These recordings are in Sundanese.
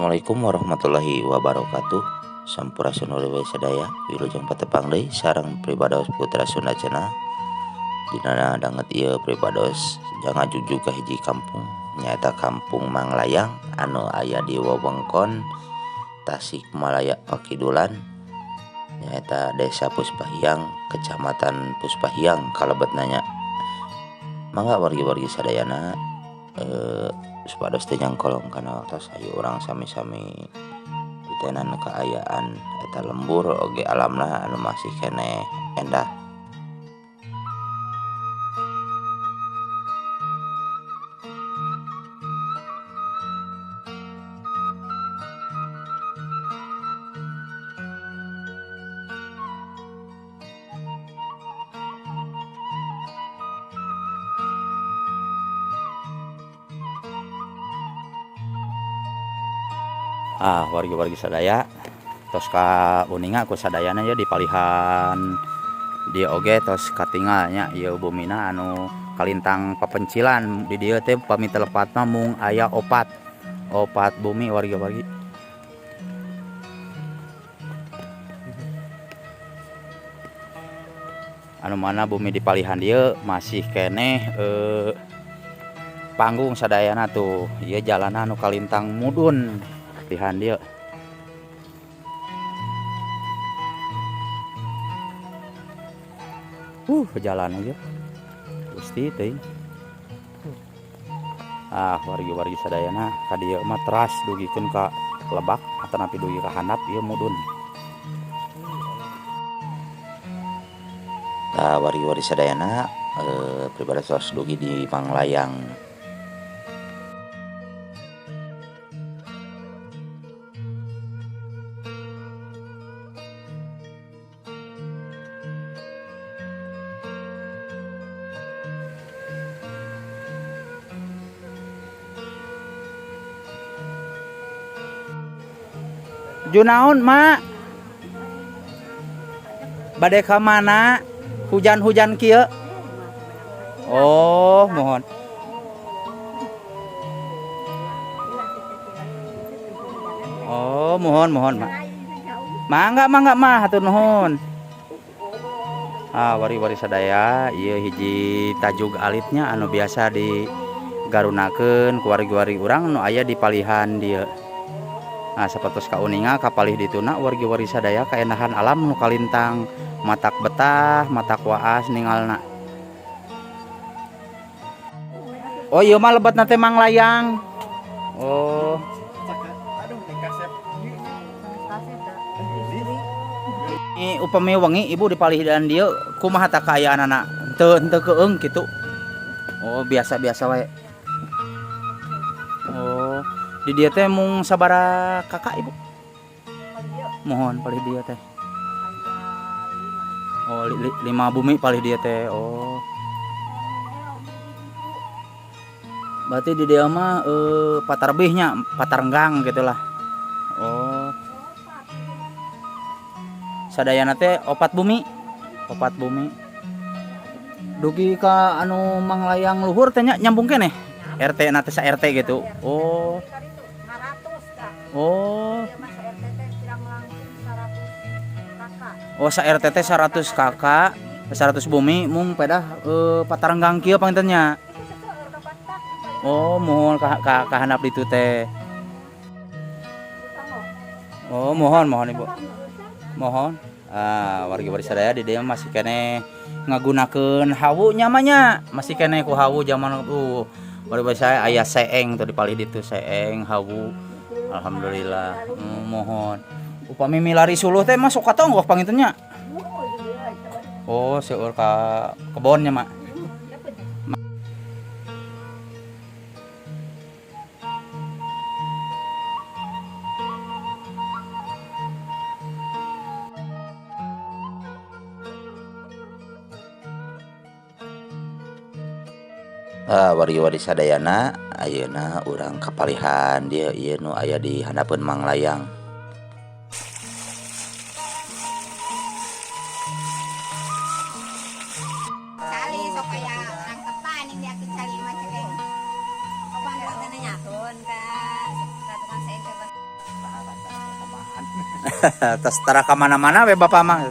Assalamualaikum warahmatullahi wabarakatuh. Sampurasun wargi sadaya, wilujeng patepang deui sareng pribados Putra Sunda Channel. Dina danget ieu pribados jangan jujug ka hiji kampung, nyaeta Kampung Manglayang anu aya di wewengkon Tasikmalaya Pakidulan, nyaeta Desa Puspahiang, Kecamatan Puspahiang kalebetna nya. Mangga wargi-wargi sadayana supados teu nyangkolong kana waktos, ayo urang sami-sami titenan kaayaan eta lembur oge alamna anu masih keneh endah. Ah, wargi-wargi sadaya tos ka uninga ku sadayana ya di palihan dia oge tos katingal nya ieu bumina anu kalintang papencilan di dieu teh pami telepatna mung aya opat bumi wargi-wargi. Anu mana bumi di palihan dieu masih keneh panggung sadayana tuh ieu jalanan anu kalintang mudun palihan dieu. Jalan aja. Gusti teuing. Ah, wargi-wargi sadayana ka dieu mah teras dugikeun ka lebak atanapi dugi ka handap ieu mudun. Tah wargi-wargi sadayana pribados tos dugi di Manglayang. Junaon mak, badai ka mana? Hujan-hujan kieu. Oh, mohon. Oh, mohon mohon mak. Mangga mangga mah hatur nuhun. Ah, wari-wari sadaya ieu hiji tajug alitnya anu biasa digarunakeun ku wargi-wargi urang nu aya di palihan dieu. Nah, sapertos kauninga kapalih dituna wargi-wargi sadaya kaendahan alam nu kalintang matak betah, matak waas ningalna. Oh, ieu mah lebetna teh Manglayang. Oh. Ini upami wengi ibu di palihan dieu kumaha tah kaayaanana? Henteu henteu keung kitu. Oh, biasa-biasa wae. Oh. Di dia teh mung sabaraha kakak ibu? Mohon palih dia teh. Oh, 5 bumi palih dia teh. Oh. Berarti di dia mah patarbihnya, patarenggang gitulah. Oh. Sadayana teh 4 bumi. 4 bumi. Dugi ka anu Manglayang luhur teh nya nyambung keneh. RT na teh sa RT gitu. Oh. Oh. Oh, sa RT teh 100 kakak, 100 bumi mung pedah patarenggang kieu panginten nya. Oh, mohon ka handap ditu teh. Oh, mohon mohon Ibu. Mohon. Ah, wargi-wargi sadaya di dieu masih keneh ngagunakeun hawu nya mah nya. Masih keneh ku hawu zaman wargi-wargi saya aya seeng tuh di palih ditu seeng hawu. Alhamdulillah. Mohon. Upami milari suluh teh masuk ka tonggoh panginten nya. Oh, seueur ka kebonnya, Mak. Wargi-wargi sadayana ayeuna urang kapalihan dieu ieu nu aya di handapeun Manglayang. Cali sok aya rangkepan yang diakeun cali mah cekeng. Kapan urang teh nanyakeun ka tukang seeng teh. Tas tara ka mana-mana we bapak mah.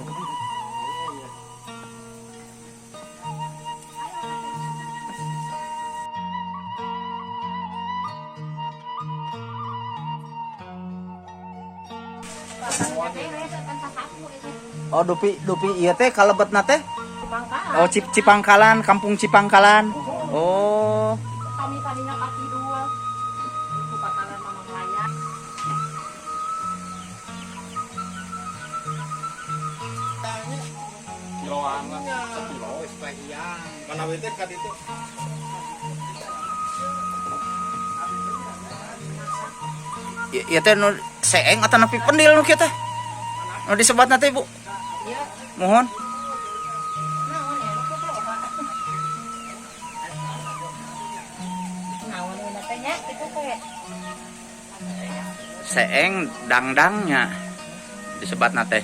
Oh, dupi dupi ieu teh kalebetna teh? Cipangkalan. Oh, Cipangkalan, kampung Cipangkalan. Oh. Kami tadinya kaki dua. Itu pakalan Mamang Layak. Kiloan lah, sekilo. Mana we teh ka ditu. Ieu teh nu seeng atau nepi pendil nu kieu teh? Nu disebatna teh, Bu? Iya. Mohon. Naon ya, nu kitu loba. Naon nu teh nya kitu teh. Seeng dangdangnya disebatna teh.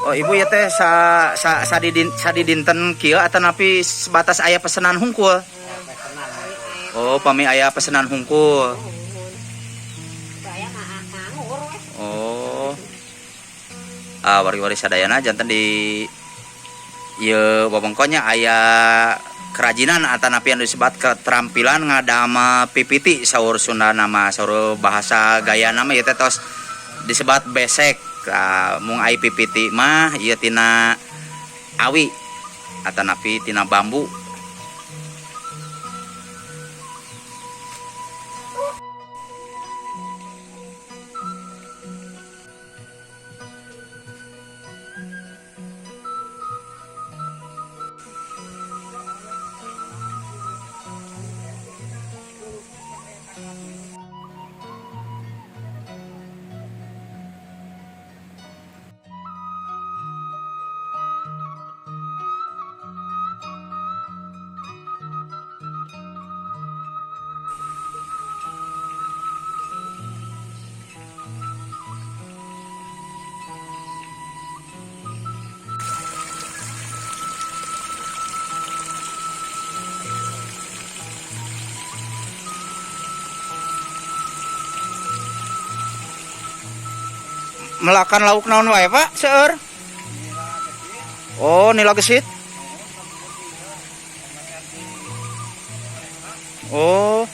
Oh, ibu ya teh sa sa sadidin sadidinten kieu atanapi sebatas aya pesenan hungkul? Oh, pami aya pesenan hungkul. Saya mah nganggur we. Oh. Ah, wari-wari sadayana janten di ieu wewengkonnya aya kerajinan atanapi anu disebat keterampilan ngadamel pipiti, saur Sunda nama, saur bahasa gaya nama ieu teh tos disebat besek. Ah, mung ai pipiti mah ieu tina awi atanapi tina bambu. Melakan lauk naon wae, Pak? Seueur. Oh, nila gesit. Oh.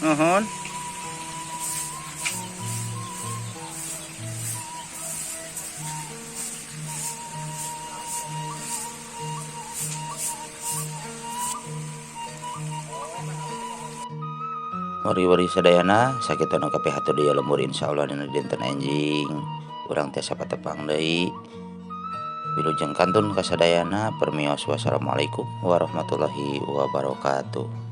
Nuhun. Wari-wari sadayana sakitu nu kapihatur deui lembur, insyaallah dina dinten enjing urang tiasa patepang deui. Wilujeng kantun kasadayana, permios, wassalamualaikum warahmatullahi wabarakatuh.